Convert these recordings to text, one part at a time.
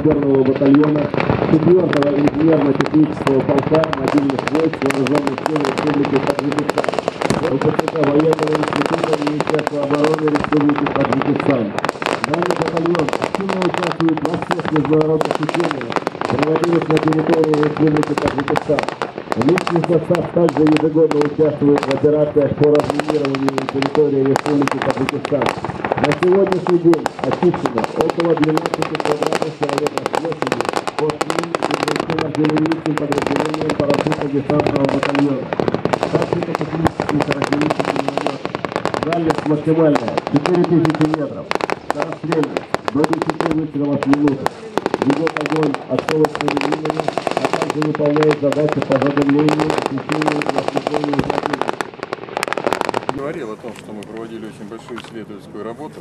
саперного батальона 4-го инженерно-технического полка мобильных войск Вооруженных сил Республики Таджикистан, выпускника военного института Министерства обороны Республики Таджикистан. Данный батальон активно участвует во всех международных учениях, проводимых на территории Республики Таджикистан. Личный состав также ежегодно участвует в операциях по разминированию территории Республики Таджикистан. На сегодняшний день очищено около 12 квадратных километров площади от мин и артиллерийским подразделением парашютно-десантного батальона. Тактико-технические характеристики миномета. Дальность максимальная 4000 метров. Скорострельность до 10 выстрелов в минуту. Ведет огонь осколочными минами, а также выполняет задачи по задымлению, освещению и осветлению противника. Говорил о том, что мы проводили очень большую исследовательскую работу.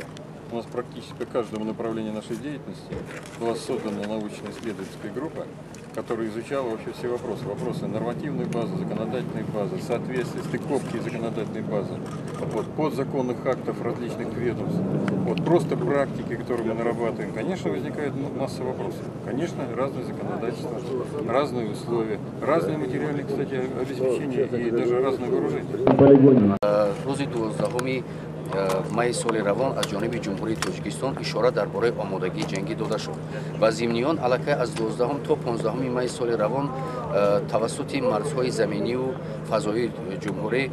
У нас практически по каждому направлению нашей деятельности была создана научно-исследовательская группа, которая изучала вообще все вопросы. Вопросы нормативной базы, законодательной базы, соответствия, стыковки законодательной базы, вот, подзаконных актов различных ведомств, вот, просто практики, которые мы нарабатываем. Конечно, возникает масса вопросов. Конечно, разное законодательство, разные условия, разные материальные, кстати, обеспечения и даже разное вооружение. Рӯзи 12 майи соли равон аз ҷониби Ҷумҳурии Тоҷикистон ишора дар бораи омодагии ҷангӣ дода шуд ва зимни он аллакай аз 12 то 15 майи соли равон тавассути марзҳои заминию фазоии ҷумҳурӣ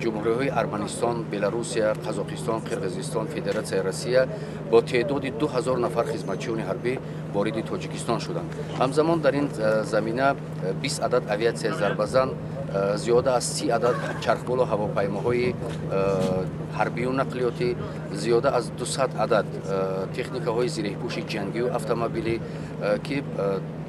ҷумҳуриҳои Арманистон, Беларусия, Қазоқистон, Қирғизистон, Федератсияи Россия бо теъдоди 2000 нафар хизматчиёни ҳарбӣ вориди Тоҷикистон шуданд. Ҳамзамон дар ин замина 20 адад авиатсияи зарбазан, зиёда аз 30 адад чархболу ҳавопаймоҳои ҳарбию нақлиётӣ, зиёда аз 200 адад техникаҳои зиреҳпӯши ҷангию автомобилӣ, ки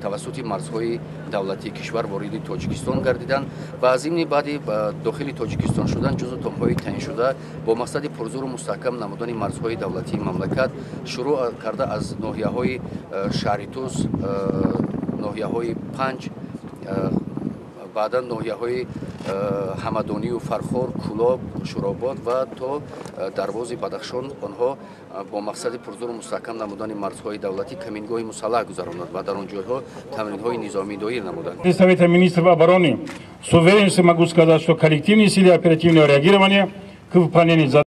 тавассути марзҳои давлатии кишвар вориди Тоҷикистон гардиданд ва аз зимни баъди дохили Тоҷикистон шудан ҷузъу томҳои таъиншуда бо мақсади пурзуру мустаҳкам намудани марзҳои давлатии мамлакат шурӯъ карда аз ноҳияҳои шаҳри Тӯс, ноҳияҳои Панҷ, баъдан ноҳияҳои Ҳамадонию Фархор, Кӯлоб, Шӯробод ва то Дарвози Бадахшон онҳо бо мақсади пурзуру мустаҳкам намудани марзҳои давлатӣ камингоҳи мусаллаҳ гузаронанд ва дар он ҷойҳо тамринҳои низомӣ доир намуданд. Совета министров обороны с уверенностью могу сказать, что коллективные силы оперативного реагирования к выполнению